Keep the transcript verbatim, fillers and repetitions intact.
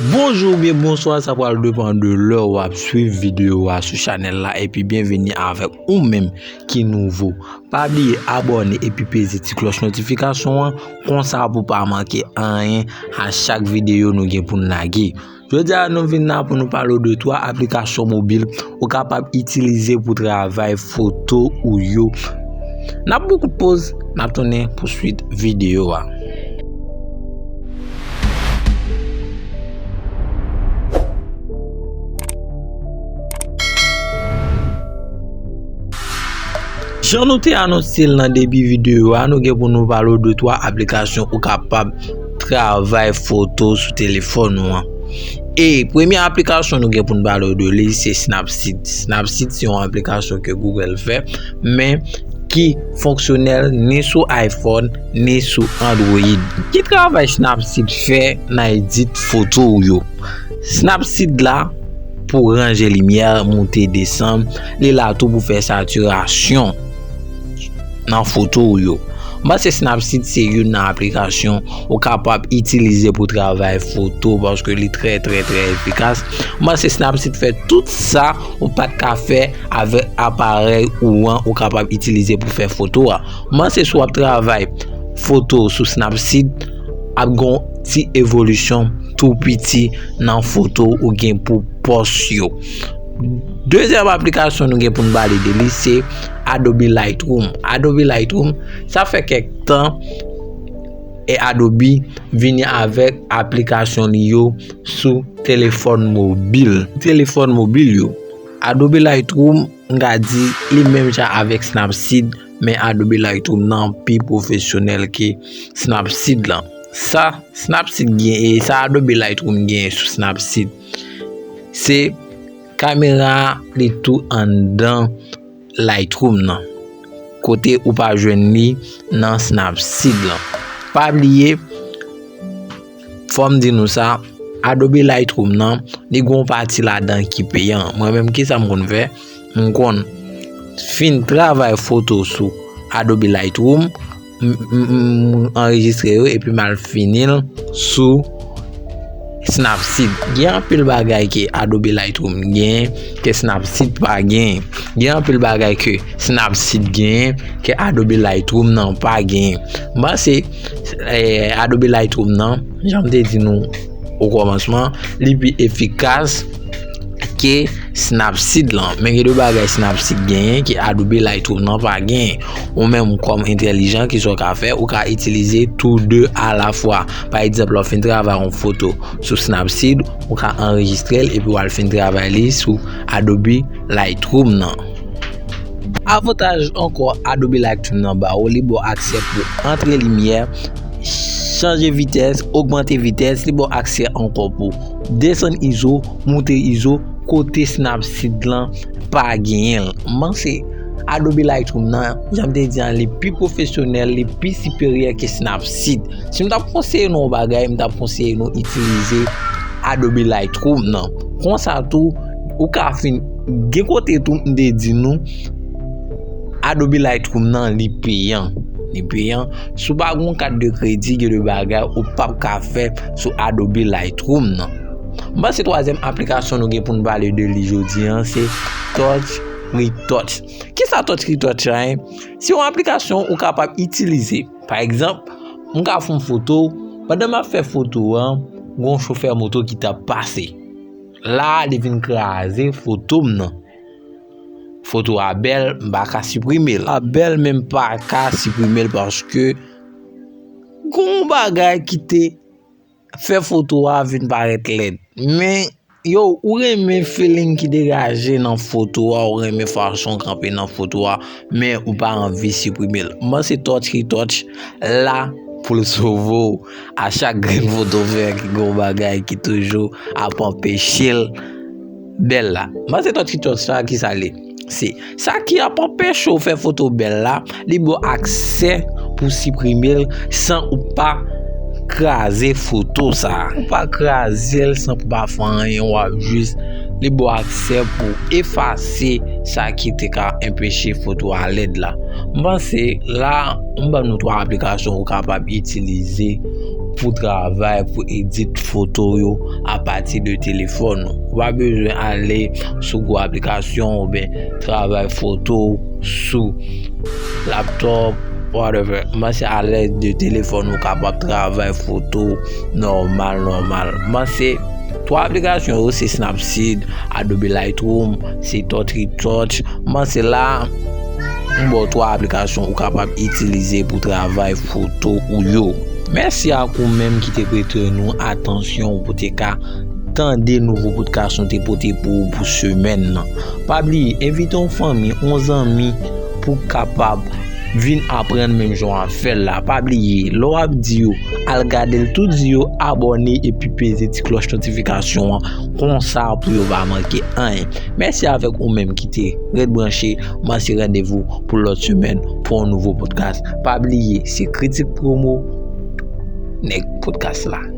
Bonjou oubyen bonswa, sa pral depann de lè w ap swiv videyo a sou chanèl la, epi byenveni avèk ou menm ki nouvo. Pa bliye abòne epi peze ti klòch notifikasyon an, konsa pou pa manke anyen a chak videyo nou gen pou n lage. Jodi a nou vin la pou nou pale w de twa aplikasyon mobil ou kapab itilize pou travay foto ou yo. N ap pran kout poz, n ap tounen pou swit videyo a. Jan nou te anonse l nan debi videyo a, nou gen pou nou pale w de twa aplikasyon ou kapab travay foto sou telefòn ou an. E premye aplikasyon nou gen pou n pale w de li, se Snapseed. Snapseed se yon aplikasyon ke Google fè, men ki fonksyonèl ni sou iPhone, ni sou Android. Ki travay Snapseed fè nan edit foto w yo? Snapseed la pou ranje limyè, moute, desann, li la tou pou fè satirasyon nan foto w yo. M panse Snapseed se youn nan aplikasyon ou kapab itilize pou travay foto paske li trè, trè, trè efikas. M panse Snapseed fè tout sa ou pa t ka fè avèk aparèy ou an ou kapab itilize pou fè foto a. M panse si w ap travay foto sou Snapseed, ap gen yon ti evolisyon tou piti nan foto ou gen pou pòs yo. Dezyèm aplikasyon nou gen pou n pale de li, se Adobe Lightroom. Adobe Lightroom, sa fè kèk tan, e Adobe vini avèk aplikasyon li yo sou telefòn mobil. Telefòn mobil yo. Adobe Lightroom, m ka di, li menm jan avèk Snapseed, men Adobe Lightroom nan pi pwofesyonèl ke Snapseed lan. Sa Snapseed gen, e sa Adobe Lightroom gen sou Snapseed, se kamera a, li tou anndan Lightroom nan, kote ou pa jwenn li nan Snapseed lan. Pa bliye, fò m di nou sa, Adobe Lightroom nan, li gen yon pati ladan ki peyan. Mwen menm, kisa m konn fè? M konn fin travay foto sou Adobe Lightroom, m, m, m, m anrejistre yo, epi m al fini l sou Snapseed. Gen anpil bagay ke Adobe Lightroom gen, ke Snapseed pa gen. Gen anpil bagay ke Snapseed gen, ke Adobe Lightroom nan pa gen. M panse, eh, Adobe Lightroom nan, jan m te di nou o kòmansman, li pi efikas ke Snapseed lan. Men gen de bagay Snapseed genyen ke Adobe Lightroom nan pa genyen. Ou menm kòm entèlijan, kisa w ka fè? Ou ka itilize tou de alafwa. Pa egzanp, lè w fin travay yon foto sou Snapseed, ou ka anrejistre l epi w al fin travay li sou Adobe Lightroom nan. Avantaj ankò Adobe Lightroom nan ba ou, li ba w aksè pou antre limyè, chanje vitès, ogmante vitès, li ba w aksè ankò pou desann izo, moute izo, kote Snapseed lan pa genyen l. M panse Adobe Lightroom nan, jan m te di an, li pi pwofesyonèl, li pi siperyè ke Snapseed. Si m t ap konseye nou yon bagay, m t ap konseye nou itilize Adobe Lightroom nan. Konsa tou, ou ka fin, gen kote tou m te di nou, Adobe Lightroom nan, li peyan. Li peyan. Si w pa gen yon kat de kredi, gen de bagay ou p ap ka fè sou Adobe Lightroom nan. M panse twazyèm aplikasyon nou gen pou n pale de li jodi an, se Touch Retouch. Kisa Touch Retouch la ye? Se yon aplikasyon ou kapab itilize. Pa egzanp, m ka fè yon foto, pandan m ap fè foto an, gen yon chofè moto ki t ap pase. La, li vin kraze foto m nan. Foto a bèl, m pa ka siprime l. A bèl, men m pa ka siprime l paske gen yon bagay ki te fè foto a vin parèt lèd. Men, yo, ou renmen feeling ki degaje nan foto a, ou renmen fason kanpe nan foto a, men ou pa anvi siprime l. M panse Touch Retouch la pou l sove w a chak grenn foto w fè, ki gen yon bagay ki toujou ap anpeche l bèl la. M panse Touch Retouch sa, kisa l ye? Se sa ki ap anpeche w fè foto bèl la, li ba w aksè pou siprime l san ou pa kraze foto sa. Ou pa kraze l san pou pa fè anyen, w ap jis, li ba w aksè pou efase sa ki te ka anpeche foto a lèd la. M panse la, m ban nou twa aplikasyon ou kapab itilize pou travay, pou edit foto yo apati de telefòn ou. Ou pa bezwen ale sou gwo aplikasyon oubyen travay foto sou laptop, whatever. Mwen se alèz de telefòn ou kapab travay foto nòmal, nòmal. Mwen se twa aplikasyon yo, se Snapseed, Adobe Lightroom, se Touch Retouch. Mwen se la, m ba w twa aplikasyon ou kapab itilize pou travay foto ou yo. Mèsi ak ou menm ki te prete nou atansyon pou te ka tande nouvo podcast nou te pote pou ou pou semèn nan. Pa bliye, envite yon fanmi, yon zanmi pou kapab vin aprann menm jan w ap fè l la. Pa bliye, lè w ap di yo al gade l tou, di yo abòne epi peze ti klòch notifikasyon an konsa pou yo pa manke anyen. Mèsi avèk ou menm ki te ret branche. Mwen se randevou pou lòt semèn pou yon nouvo podcast. Pa bliye, se Kritik Promo, nèg podcast la.